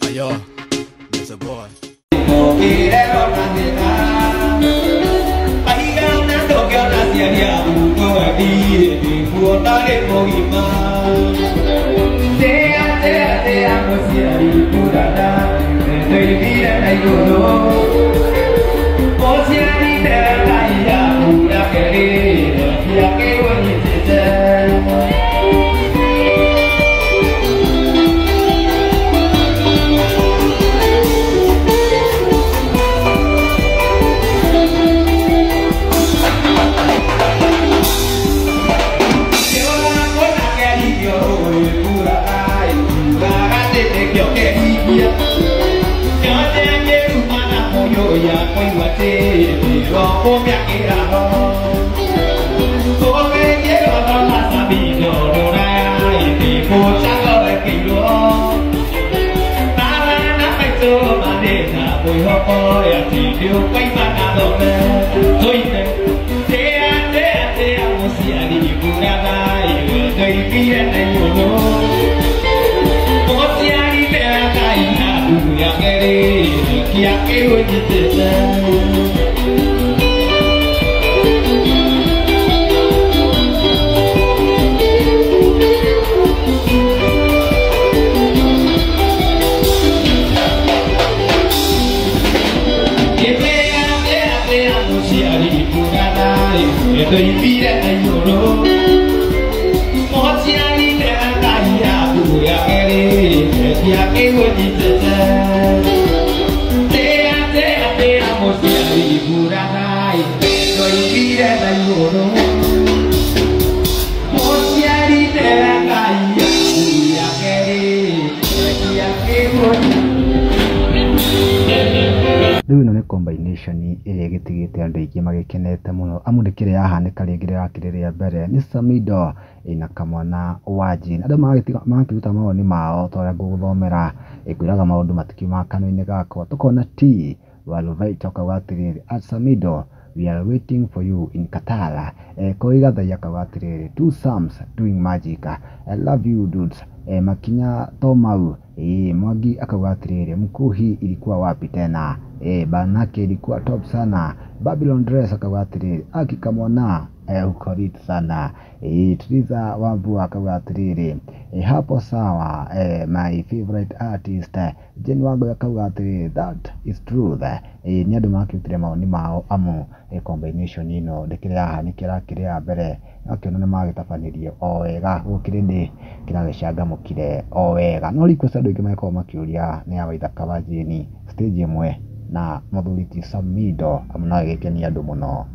Ayo, it's a boy. Rĩu ĩno nĩ combination ĩrĩa ĩgĩtigĩte andũ aingĩ magĩkenete mũno amu ndĩkĩrĩ yahanĩka rĩngĩ rĩrakĩrĩ rĩa mbere nĩ Samidoh ĩna Kamwana wa Jane. Andũ magakĩruta mawoni mao ta ũrĩa ngũgũthomera, ngwĩraga maũndũ matikiumaga kanua-inĩ gakwa. Tũkona T Waluvaito akauga atĩrĩrĩ, at Samidoh we are waiting for you in Qatar. Koiga Gathai akauga atĩrĩrĩ, two Sams doing magic, I love you dudes. Makinya to mau. Mwangi akauga atĩrĩrĩ, mkuu hii ilikuwa wapi tena? Banake ilikuwa top sana. Babylon Dress akauga atĩrĩrĩ, aki Kamwana uko lit sana. Triza Wambua akauga atĩrĩrĩ, hapo sawa, my favorite artist. Jane Wango akauga atĩrĩrĩ, that is truth. Nĩ andũ makĩrutire mawoni mao amu combination ĩno ndĩkĩrĩ yahanĩka ĩrakĩrĩ ya mbere, akĩona nĩ magĩtabanirie o wega gũkĩrĩ kĩragĩcangamũkire o wega. No request andũ aingĩ magĩkorwo makĩũria nĩ ya Waithaka wa Jane stage ĩmwe na mũthuri ti Samidoh amu no ĩgĩkenia andũ mũno.